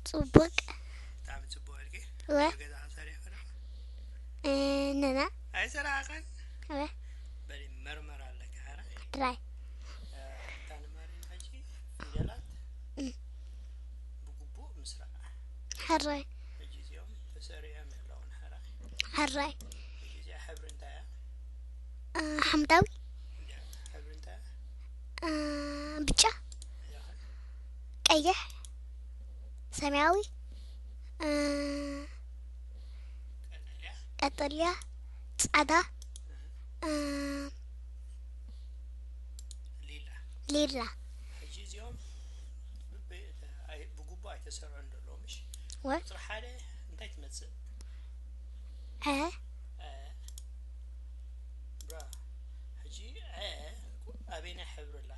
ጽቡቅ። ብጣዕሚ ጽቡቅ ኢልኪ። ወ ገዛኻ ሰሪሕኪ ዶ? እ፣ ነና ኣይሰራሕክን? ወ በሊ መርመር ኣለኪ። ኸረ ድራይ እታ ንማሪ ሕጂ ፊደላት እም። ብግቡእ ምስራዕ። ሕራይ ሕጂ እዚኦም ተሰሪዖም ኣለውን። ሕራይ ሕራይ ሕጂ እዚኣ ሕብሪ እንታይ እያ? እ፣ ሓምዳዊ እዚኣ ሕብሪ እንታይ እያ? እ፣ ብጫ እዚኣ ኸ? ቀይሕ ሰማያዊ እ፣ ቀጠልያ ቀጠልያ ጻዕዳ እ፣ ሊላ። ሊላ ሕጂ እዚኦም ብብ- ኣይ- ብግቡእ ኣይተሰርዑን ዘለዎም። እሺ ወ ቁፅሪ ሓደ እንታይ ትመፅእ? ዐ ዐ ብራ። ሕጂ ዐ ኣበየናይ ሕብሪ ኣላ?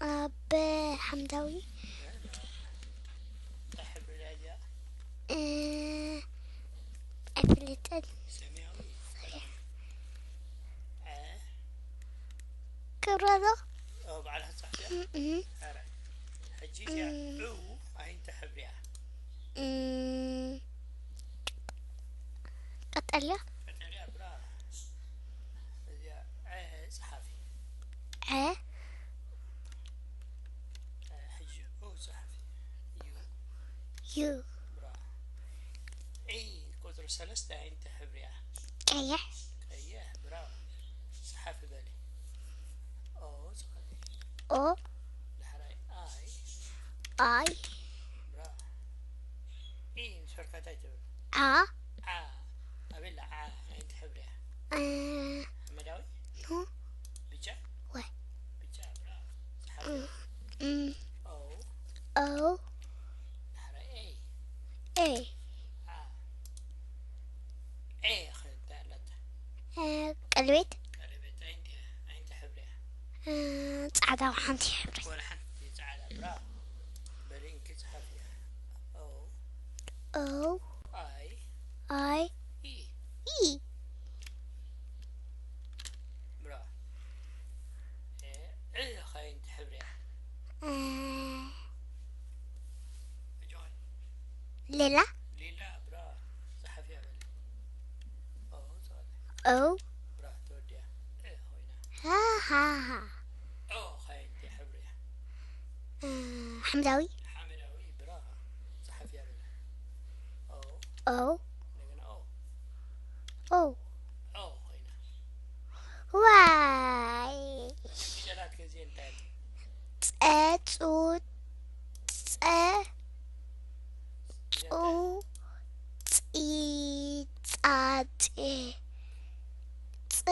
ኣብ ሓምዳዊ እንታይ ሕብሪ እያ እዚኣ? እ፣ ኣይፍልጥን ሰማያዊ። ዐ ክብረዶ ኦ ባዕልኻ ትፅሕፍ እያ? እ፣ ኧረ ሕጂ እዚኣ እም። ዑ ኣይንተ ሕብሪ እያ? እ፣ ቀጠልያ ቀጠልያ ብራ። እዚኣ ዐ ፀሓፊ። ዐ ዐ ሕጂ ዑ ፀሓፊ። ዩ ዩ ብራ። ዒ ቁፅሪ ሰለስተ ኣይንተ ሕብሪ እያ? ቀይሕ ቀይሕ። ብራ። ፀሓፊ በሊ። ኦ ፀሓፊ። ኦ ዳሕራይ ኣይ። ኣይ ብራ። ኢ ምስ ፈርካታ ይትብል። ዓ ዓ ኣበላ። ዓ ኣይንተ ሕብሪ እያ? እ፣ ሓመዳዊ? ኖ ብጫ? ወይ ብጫ። ብራ። እ፣ ፀሓፊ። እ፣ ኦ ኦ ዳሕራይ ኤ። ኤ ዓ ኤ ኸ እንታይ ኣለታ? እ፣ ቀልቤት ቀለቤት ኣይንተ ኣይንተ ሕብሪ እያ? እ፣ ጻዕዳ ሓንቲ ሕብሪ ወላ ሓንቲ ጻዕዳ። ብራ። በሊ እንኪ ጸሓፊ። ኦ ኦ ኣይ ኣይ ኢ። ኢ ብራ። እ ኸ እንታይ ሕብሪ እያ? እ፣ እጆን ሌላ ሊላ። ብራ። ጸሓፊ በሊ። ኦ ጸሓፊ። ኦ ብራ ተወዲያ። እ ኮይና። ሃ ሃ ሃ ኦ ኸ እንታይ ሕብሪ እያ? እ፣ ሓምዳዊ ሓመዳዊ። ብራ። ጸሓፊ በሊ። ኦ ኦ እንደገና ኦ ኦ ኦ ኮይና። ዋይ ፊደላት ከዚ እንታይ? ጸ ጹ ጸ ጹ ጺ ጻ ጼ ጽ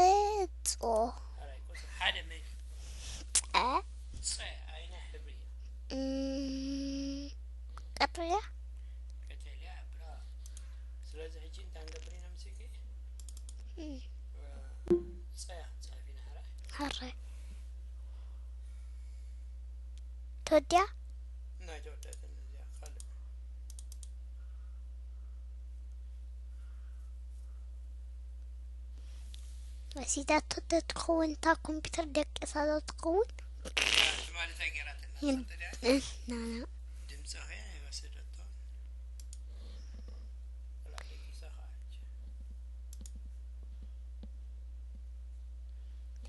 ጾ ኣራይ ቁጽሪ ሓደ መን? ጸ ጸ ኣይና ሕብሪ እያ? እም፣ ቀጠልያ ቀጠልያ። ብራ። ስለዚ ሕጂ እንታይ ንገብር ኢና ምስኪ? እም፣ ጸ ክንጽሕፍ ኢና። ሕራይ ሕራይ ተወዲያ ናይ ተወደትን እዚኣ ካልእ ወሲዳቶ ተትኸውን እታ ኮምፒውተር ደቂሳ ዶ ትኸውን? ትማሊ እንታይ ገይራትና ይን- ትፈልጢ ድያ? እህ፣ ናና ድምፂ ኸ ኣይወሰደቶ። ወላ ደቂሳ ኸዓ ሕጂ።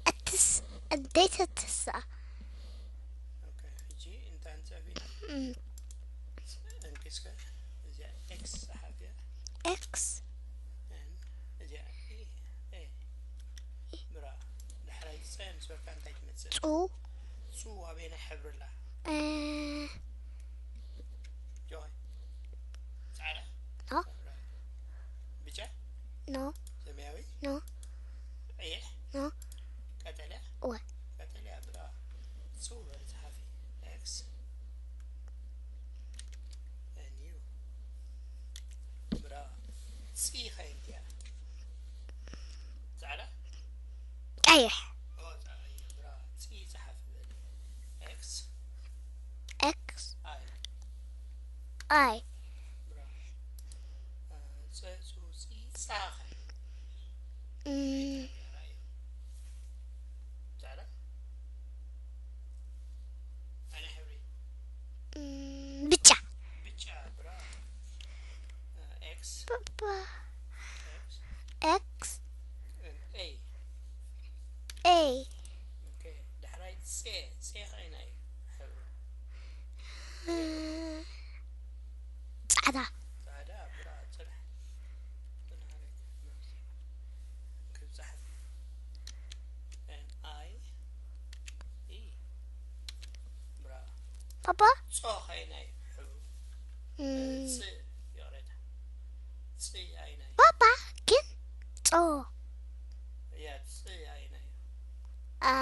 እትስ እንዴት እትሳ ኦኬ፣ ሕጂ እንታይ ንፅሕፍ ኢና? እም፣ እንኪ እስከ እዚኣ ኤክስ ጸሓፍያ። ኤክስ እዚኣ ኤ ኤ። ብራ። ዳሕራይ ጸ ምስ በልካ እንታይ ትመጽእ? ጹ ጹ ኣበየናይ ሕብሪ ኣላ? እ፣ ጆይ። ጻዕዳ? ኖ ብጫ? ኖ ሰማያዊ? ኖ ቀይሕ? ኖ ቀጠልያ? እወ ቀጠልያ። ብራ። ጹ በል ጸሓፊ። ኤክስ ኤን ዩ። ብራ። ጺ ኸ እንታይ እያ? ጻዕዳ? ቀይሕ ኦ፣ ጻዕዳ። ብራ። ጺ ጸሓፊ በል። ኤክስ ኤክስ ኣይ። ኣይ ብራ። ጸ ጹ ጺ ጻ ኸ? እም፣ ራእዩ። ጻዕዳ? ኣነ ሕብሪ። እም፣ ብጫ ኣባ ጾ ከይናይ ሕብሩ እም፣ ጽ ይቕሬታ ጽ ኣይናይ ባባ ግን ጾ እያ ጽ ኣይናይ ኣ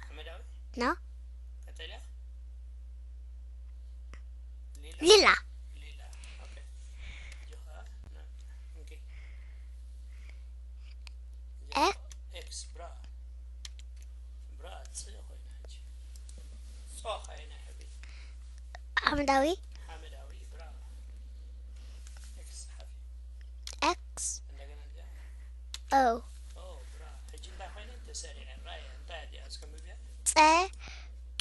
ሓመዳዊ ኖ ቀጠልያ ሊላ ሊላ ሊላ ኦኬ ጆኻ ኦኬ ኤክ ኤክስ ብራ ብራ ጽ ኮይና ሕጂ ጾ ከይና ሕብሪ ሓመዳዊ ሓመዳዊ ብራ ኤክስ ጸሓፊ ኤክስ እንደገና እዚኣ ኦ ኦ ብራ ሕጂ እንታይ ኮይነ ተሰሪዐ ራእየ እንታይ እዚኣ እስከ ምብያ ጸ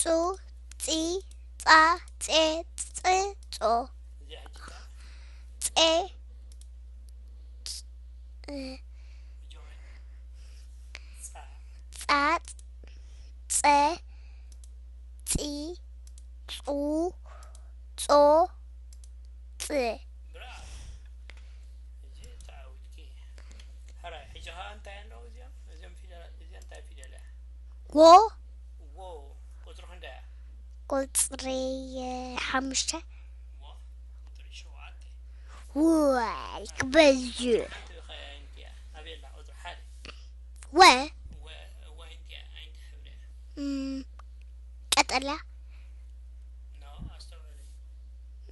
ጹ ጺ ጻ ጼ ጽ ጾ እዚኣ ሕጂ እንታይ ጼ እ፣ ሕጂ ኮይነ ጻ ጻ ጸ ጺ ጹ ጾ ጽ ብራ ሕጂ ተዓዊትኪ ሕራይ ሕጂ ከዓ እንታይ ኣለዉ እዚኦም እዚኦም ፊደላት እዚኣ እንታይ ፊደል እያ ወ ዎ ቁፅሪ ክንደይ እያ ቁፅሪ ሓሙሽተ ዎ ቁፅሪ ሸውዓተ ዋይ ክበዝሕ ሓንቲ ኸ ኣይንቲ እያ ኣበየላ ቁፅሪ ሓደ ወ ወ ወ ኣይንቲ እያ ኣይንቲ ሕብሪ እያ እም፣ ቀጠልያ ኖ ኣስተውዕሊ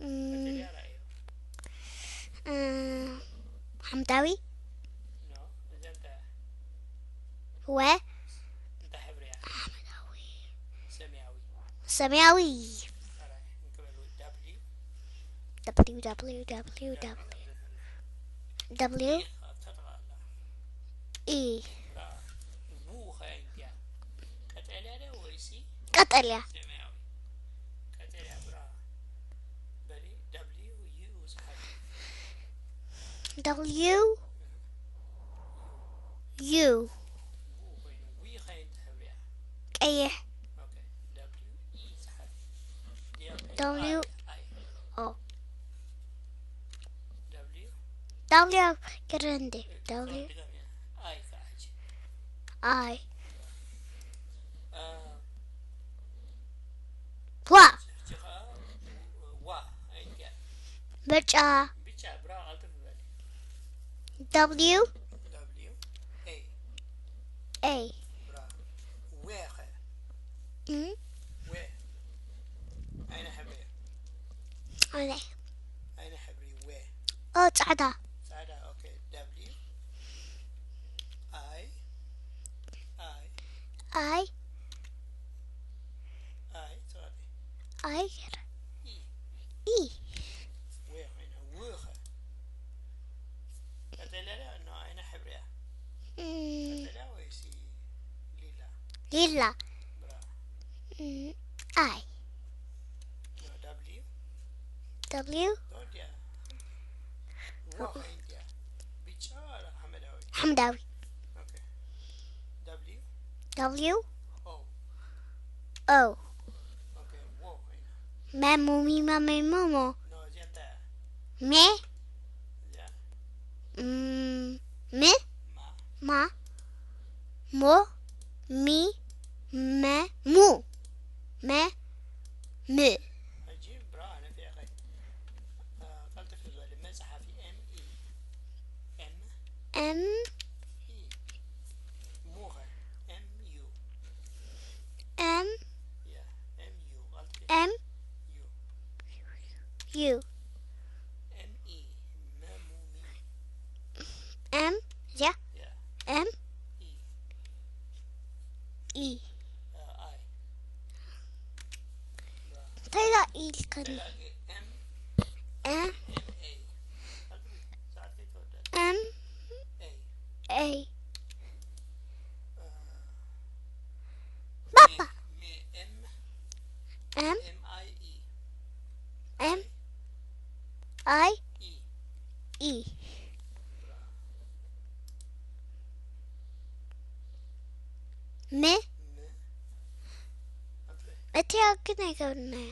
እም፣ ቀጠልያ ራእዩ እም፣ ሓምዳዊ ኖ እዚኣ እንታይ እያ ወ እንታይ ሕብሪ እያ ሰማያዊ ሰማያዊ ሕራይ እንክበሉ ዳብሊዩ www w ኣብ ተጠቓላ e ቡ ኸ እንታይ እያ ቀጠልያ ደ ወይሲ ቀጠልያ ሰማያዊ ቀጠልያ ብራ በሊ ደብሊዩ ዩ ጸሓፊ w u ቡ ኮይኑ ዊ ኸ እንታይ ሕብሪ እያ ቀይሕ ኦኬ ደብሊዩ ኢ ጸሓፊ ደብሊዩ ኣይ ኦ ደብሊዩ w ግርንዲ w ድገም እያ ኣይ ከዓ ሕጂ i አ፣ ዋ ሕጂ ከዓ ዋ ኣይንቲያ ብጫ ብጫ ብራ ቀልጥፍ በል w ደብሊዩ ኤ a ብራ ዌ ኸ እም፣ ዌ ኣይነ ሕብሪ እያ ኣነ ኣይነ ሕብሪ ዌ ኦ ጻዕዳ ጻዕዳ ኦኬ ደብሊዩ ኣይ ኣይ ኣይ ኣይ ጸዋቢ ኣይ ኢ ኢ ዌ ኮይና ው ኸ ቀጠልያ ኖ ኣይነ ሕብሪ እያ እም፣ ቀጠልያ ወይሲ ሊላ ሊላ ብራ እም፣ ኣይ ኖ ደብሊዩ w ዶ ድያ ዋ ኮይን ድያ ብጫ ወላ ሓመዳዊ ሓምዳዊ ኦኬ ደብሊዩ w ኦ o ኦኬ ዎ ኮይና መሙሚማ መሞሞ ኖ እዚኣ እንታይ እያ ሜ እዚኣ እም፣ ም ማ ማ ሞ ሚ መ ሙ መ ም ሕጂ ብራ ነፊዕኸ ቀልጥፍ ዝበል መፅሓፊ ኤም ኢ ኤም ኤም ኢ ሙኸ ኤም ዩ ኤም ያ ኤም ዩ ቀልጥፍ ኤም ዩ ዩ ኤም ኢ መሙሚ ኤም ያ ያ ኤም ኢ ኢ ኣይ እንታይ ኢልከኒ ሌላ ጊዜ ኤም ኤ ኤም ኤ ቀልጥፍ ሰዓት ከይተወደአ ኤም ኤ ኤ እ ባባ ሚ- ሚ- ኤም ኤም ኤም ኣይ ኢ ኤም ኣይ ኢ ኢ ም ም ኣትለ እቲኣ ግን ኣይገብርናያ